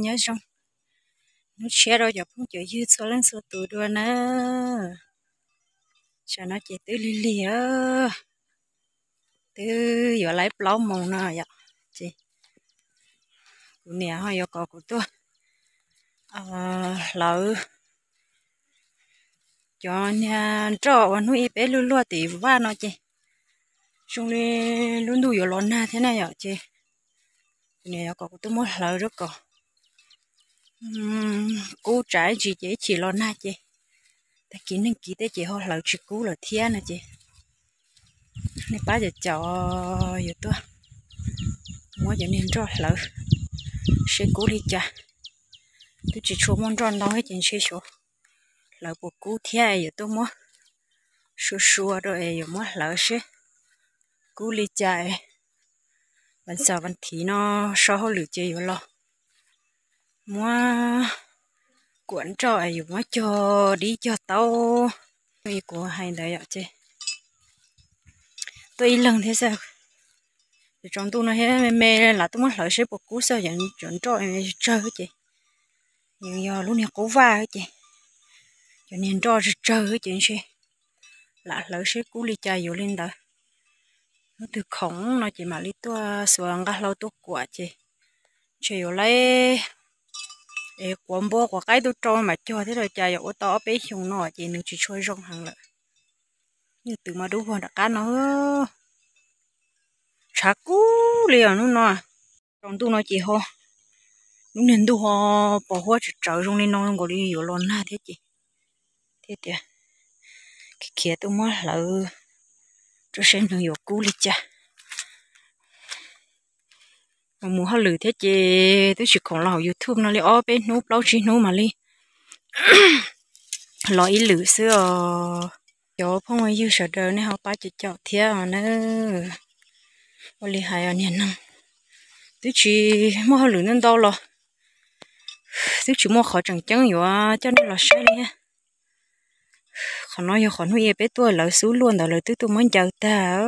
Nyob zoo hnub tshiab rau cov phooj cov ywg txhua leej txhua tus dua na. Tam no ces twb lig lig, twb yuav laib plaub moos no yom. Ces kuv niam ho yuav kom kuv tuaj hlawv cov niag nroj uas hnub ib peb luaj luaj tim vaj no ces zoo li lub ntuj yuav los nag thiab na yom. Ces kuv niam yuav kom kuv tuaj muab hlawv rau kom kub tsam ib ntsis ces ib chim los nag ces tag kis neeg kiv tej ces ho hlawv tsis kub lawm thiab no ces nej pab cov caum yuav tuaj muab cov niag nroj hlawv seb kub li cas. Twb tsis tshua muaj nroj ntau ces ntshe xyov hlawv puas kub thiab, yuav tuaj muab sua sua rau es yuav muab hlawv seb kub li cas. Vas xaum vas thiv no so hauj lwm ces yuav los muab kuam nroj es yuav muab cog dib cog taub. Kuv hais ntawd yom ces tuaj ib leeg thiab xwb. Ces tsaus ntuj no thiab me me lam tuaj muab hlawv seb puas kub xwb, cov nroj tsawg ces yog lub niag qub vaj ces cov niag nroj tsawg tsawg ces ntshe lam hlawv seb kub li cas yuav li ntawd. Hnub twg khoom no ces mam li tuaj xuas nqa hlau tuaj kuam ces ntshe yuav laib es quav npua quav qaib tuaj rau mam cog thiab los cas, yog ua tau ob peb xyoos no ces nws tsis tshua zoo heev lawm. Yog twb mas dub vog nram qab no tshav kub li os hnub no. Tsaus ntuj no ces ho lub niag ntuj ho pos huab tsawv tsawv zoo li no nkaus li yuav los nag thiab ces thiaj tias khiav tuaj muab hlawv rau seb nws yuav kub li cas. Mus hauj lwm thiab ces twb tsis khoom los hauv YouTube no li ob peb hnub plaub tsib hnub mam li los ib lwm xwb os. Cov phooj ywg sawv daws nej ho pab caum caum thiab na. Ua li hais os niag neeg, twb tsis muaj hauj lwm ntau ntau los twb tsis muaj qhov tseem ceeb yuav coj nej los saib li thiab. Qhov no yog qhov hnub ib peb tuaj lawv xub luaj ntawd lawv twb tuaj muab ncaws tag.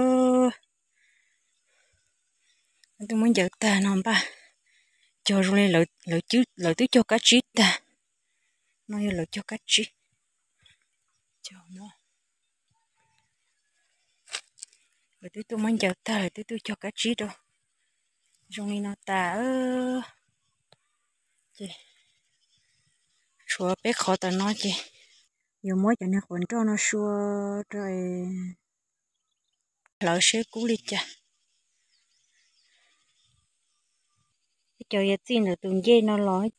Lawv twb muab ncaws tag no npaj cog zoo li lawv twb cog kab tsib tag. No yog lawv cog kab tsib. Lawv twb tuaj muab ncaws tag lawv twb tuaj cog kab tsib rau zoo li no tas. Ces tshuav peb qhov tam no ces yuav muab cov niag quav nroj no sua rau hlawv seb kub li cas. Cov yuav txij ntawm tus ncej no los.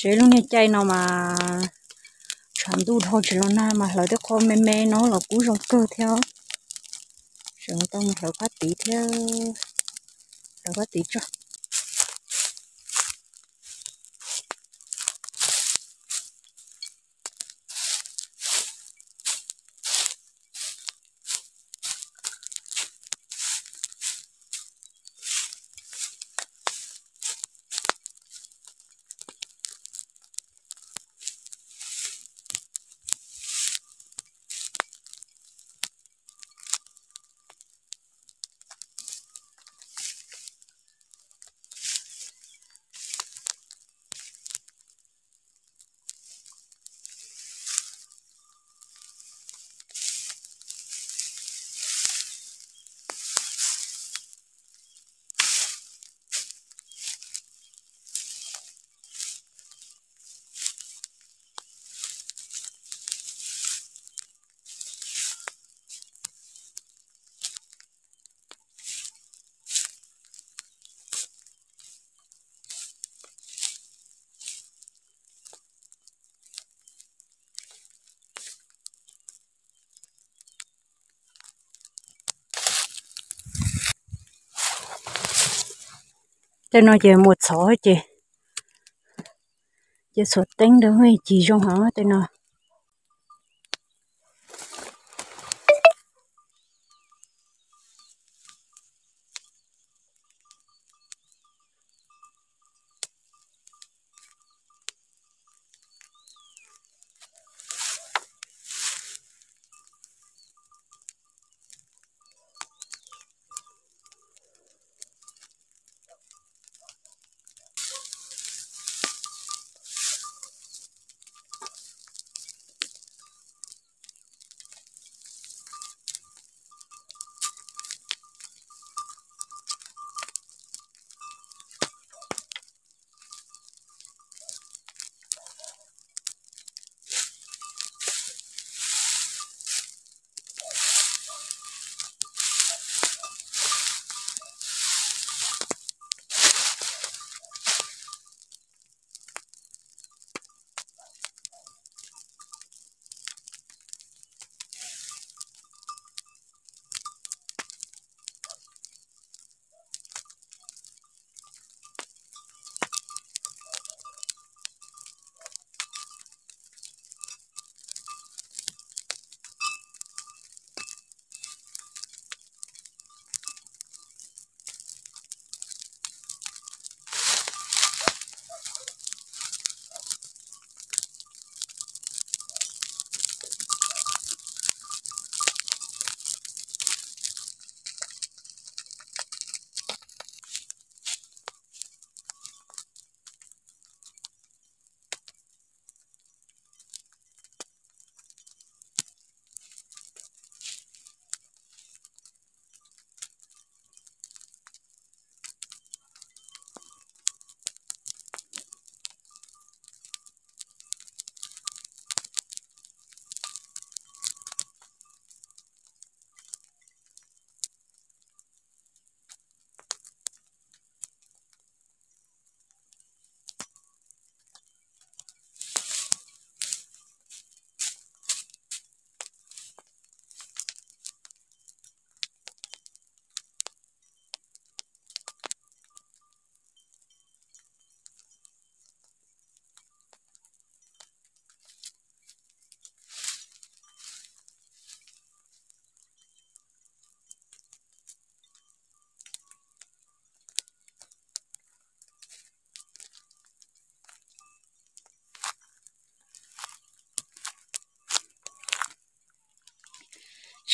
Seb lub niag caij no mas tshav ntuj dhau tsis los nag mas hlawv tej qho me me no los kub zoo kawg thiab. Tseem tau mus hlawv phab tid thiab, hlawv phab tid tso. Tej no ces muaj txhov ces, ces txhuam teeb ntawd cig zoo heev tej no.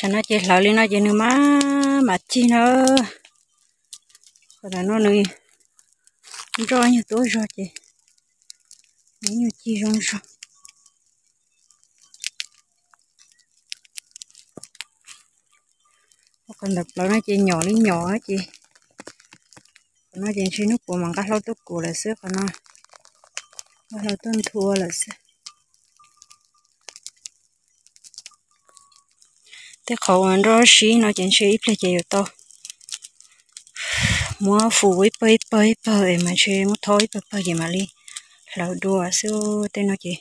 Tam no ces hlawv li no ces nws mam, mam cig na. Qhov no nws nroj nyuag tuab zog ces nws nyuag cig zoo zog. Qhov ntawm plaws no ces nyom li nyom ces, qhov no ces ntshe hnub puav mam nqa hlau tuaj kuam lawm xwb, qhov no nqa hlau tuaj nthua lawm xwb. Tej qhov uas nroj sib no ces ntshe ib pliag ces yuav tau muab fus ib pawg ib pawg ib pawg es mas ntshe muab thob ib pawg pawg ces mam li hlawv dua xwb. Tej no ces,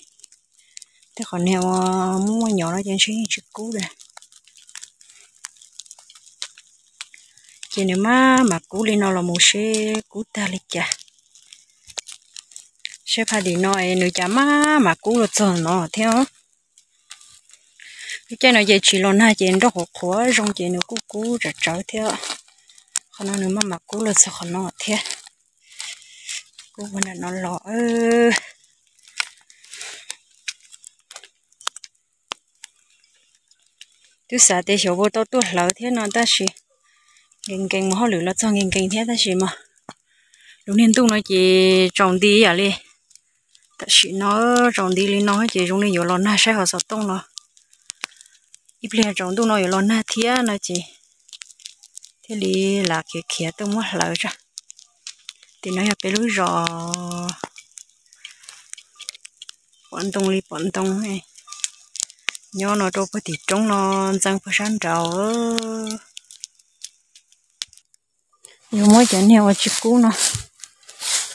tej qhov niag uas muaj muaj nyom no ces ntshe yeej tsis kub li. Ces nws mam, mam kub li no los mus seb kub tag li cas. Seb phaj dim no es nws cas mam, mam kub los txog no thiab. Lub caij no ces tsis los nag ces nroj qhuav qhuav zoo ces nws kuj kub tsawv tsawv thiab. Qhov no nws mam, mam kub los txog qhov no thiab. Kub ua nram no los. Twb xav tias xyov puas tau tuaj hlawv thiab no tab sis nkees nkees mas hauj lwm los txog nkees nkees thiab tab sis mas lub niag ntuj no ces tsaus nti ib yam li tam sim no, tsaus nti li no ces zoo li yuav los nag saib hauv xov tooj no. Ib pliag tsaus ntuj no yuav los nag thiab no ces thiaj li lam khiav khiav tuaj muab hlawv tso. Tim no yog peb lub zos, pom ntoo li pom ntoo, nyob no rau puag tim roob no ntxeev puag sab nraud. Yuav muab cov niag uas tsis kub no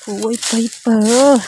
fus ua ib pawg ib pawg.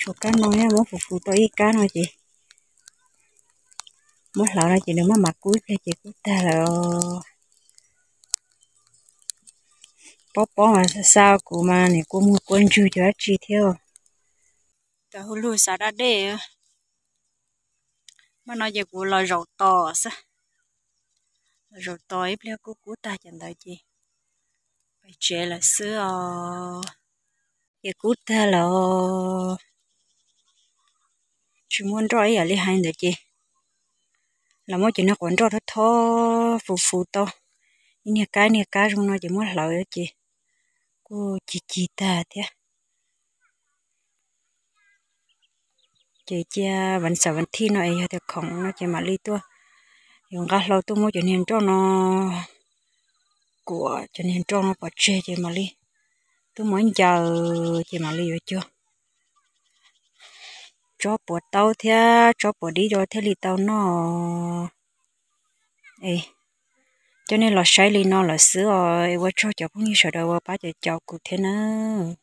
Tus kab no muab fuv fuv tau ib kab no ces muab hlawv no ces nws maj mam kub ib pliag ces kub tag lawm. Pob pob mas xa xa kuv mas nim kua muag kua ntswg cov dab tsi thiab. Tau hu lug xav da dej. Mas no ces kuv los zaum tos xwb. Los zaum tos ib pliag kub kub tag cov ntawd ces pais tsev lawm xwb os. Ces kub tag lawm, tsis muaj nroj ib yam li hais ntawd ces los muab cov niag quav nroj thob thob fuv fuv tau ib niag kab niag kab zoo no ces muab hlawv ces kuj cig cig tag thiab. Ces cia vas xaum vas thij no es yog tias khoom no ces mam li tuaj yuav nqa hlau tuaj muab cov niag nroj no kuam cov niag nroj no pov tseg ces mam li tuaj muab ncaws ces mam li yuav cog tsob puav taub thiab tsob puav dib rau thiaj li tau noj. Es coj nej los saib li no lawm xwb os, es ua tsaug cov phooj ywg sawv daws uas pab caum caum kuv thiab nawb.